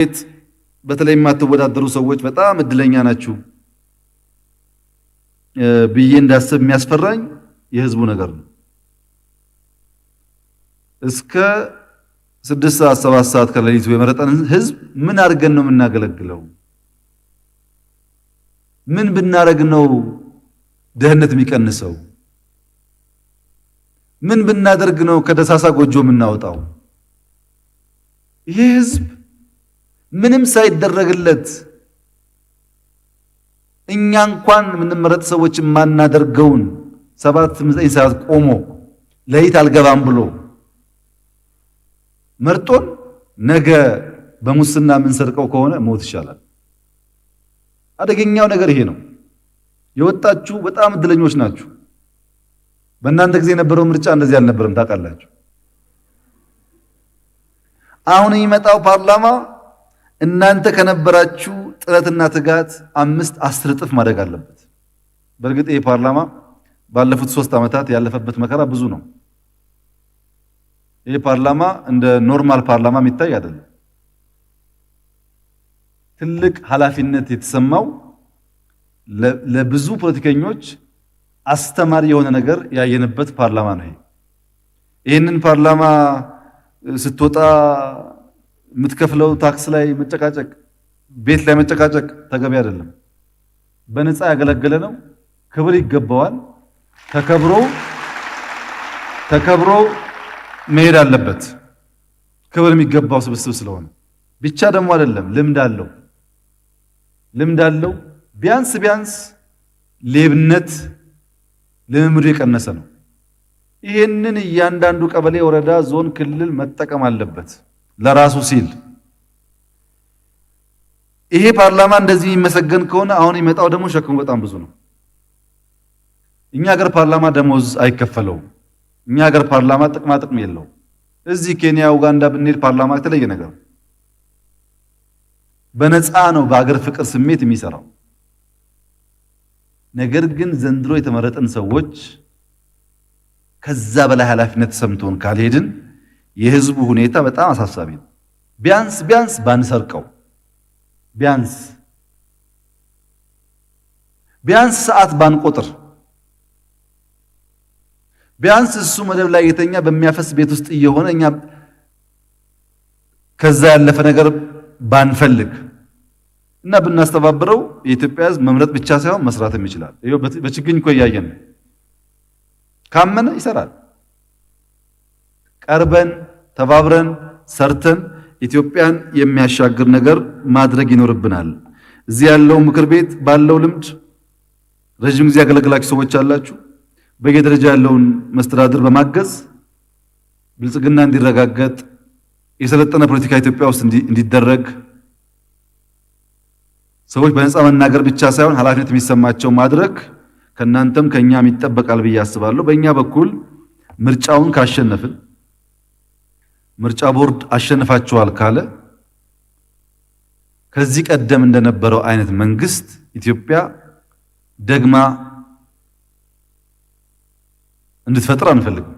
ቤት በተለይ የማትወዳደሩ ሰዎች በጣም እድለኛ ናችሁ ብዬ እንዳስብ የሚያስፈራኝ የህዝቡ ነገር ነው። እስከ 6 ሰዓት 7 ሰዓት ከሌሊቱ የመረጠን ህዝብ ምን አድርገን ነው የምናገለግለው? ምን ብናደርግ ነው ድህነት የሚቀንሰው? ምን ብናደርግ ነው ከደሳሳ ጎጆ የምናወጣው? ይሄ ህዝብ ምንም ሳይደረግለት፣ እኛ እንኳን የምንመረጥ ሰዎች የማናደርገውን 7፣ 9 ሰዓት ቆሞ ለይት አልገባም ብሎ መርጦን ነገ በሙስና የምንሰርቀው ከሆነ ሞት ይሻላል። አደገኛው ነገር ይሄ ነው። የወጣችሁ በጣም እድለኞች ናችሁ። በእናንተ ጊዜ የነበረው ምርጫ እንደዚህ አልነበረም፣ ታውቃላችሁ። አሁን የሚመጣው ፓርላማ እናንተ ከነበራችሁ ጥረትና ትጋት 5፣ 10 እጥፍ ማደግ አለበት። በእርግጥ ይህ ፓርላማ ባለፉት 3 ዓመታት ያለፈበት መከራ ብዙ ነው። ይህ ፓርላማ እንደ normal ፓርላማ የሚታይ አይደለም። ትልቅ ኃላፊነት የተሰማው፣ ለብዙ ፖለቲከኞች አስተማሪ የሆነ ነገር ያየንበት ፓርላማ ነው። ይህንን ፓርላማ ስትወጣ የምትከፍለው ታክስ ላይ መጨቃጨቅ፣ ቤት ላይ መጨቃጨቅ ተገቢ አይደለም። በነፃ ያገለገለ ነው፣ ክብር ይገባዋል። ተከብሮ ተከብሮ መሄድ አለበት። ክብር የሚገባው ስብስብ ስለሆነ ብቻ ደግሞ አይደለም፣ ልምድ አለው፣ ልምድ አለው። ቢያንስ ቢያንስ ሌብነት ልምምዱ የቀነሰ ነው። ይህንን እያንዳንዱ ቀበሌ፣ ወረዳ፣ ዞን፣ ክልል መጠቀም አለበት ለራሱ ሲል። ይሄ ፓርላማ እንደዚህ የሚመሰገን ከሆነ አሁን የሚመጣው ደግሞ ሸክሙ በጣም ብዙ ነው። እኛ ሀገር ፓርላማ ደሞዝ አይከፈለውም። እኛ ሀገር ፓርላማ ጥቅማ ጥቅም የለውም። እዚህ ኬንያ፣ ኡጋንዳ ብንሄድ ፓርላማ የተለየ ነገር በነፃ ነው በአገር ፍቅር ስሜት የሚሰራው። ነገር ግን ዘንድሮ የተመረጥን ሰዎች ከዛ በላይ ኃላፊነት ሰምቶን ካልሄድን የህዝቡ ሁኔታ በጣም አሳሳቢ ነው። ቢያንስ ቢያንስ ባንሰርቀው፣ ቢያንስ ቢያንስ ሰዓት ባንቆጥር፣ ቢያንስ እሱ መደብ ላይ የተኛ በሚያፈስ ቤት ውስጥ እየሆነ እኛ ከዛ ያለፈ ነገር ባንፈልግ እና ብናስተባብረው የኢትዮጵያ ሕዝብ መምረጥ ብቻ ሳይሆን መስራትም ይችላል። ይኸው በችግኝ እኮ እያየን ነው። ካመነ ይሰራል። ቀርበን ተባብረን ሰርተን ኢትዮጵያን የሚያሻግር ነገር ማድረግ ይኖርብናል። እዚህ ያለው ምክር ቤት ባለው ልምድ ረዥም ጊዜ ያገለገላችሁ ሰዎች አላችሁ። በየደረጃ ያለውን መስተዳድር በማገዝ ብልጽግና እንዲረጋገጥ፣ የሰለጠነ ፖለቲካ ኢትዮጵያ ውስጥ እንዲደረግ፣ ሰዎች በነፃ መናገር ብቻ ሳይሆን ኃላፊነት የሚሰማቸው ማድረግ ከእናንተም ከእኛም ይጠበቃል ብዬ አስባለሁ። በእኛ በኩል ምርጫውን ካሸነፍን፣ ምርጫ ቦርድ አሸንፋችኋል ካለ፣ ከዚህ ቀደም እንደነበረው አይነት መንግስት ኢትዮጵያ ደግማ እንድትፈጥር አንፈልግም።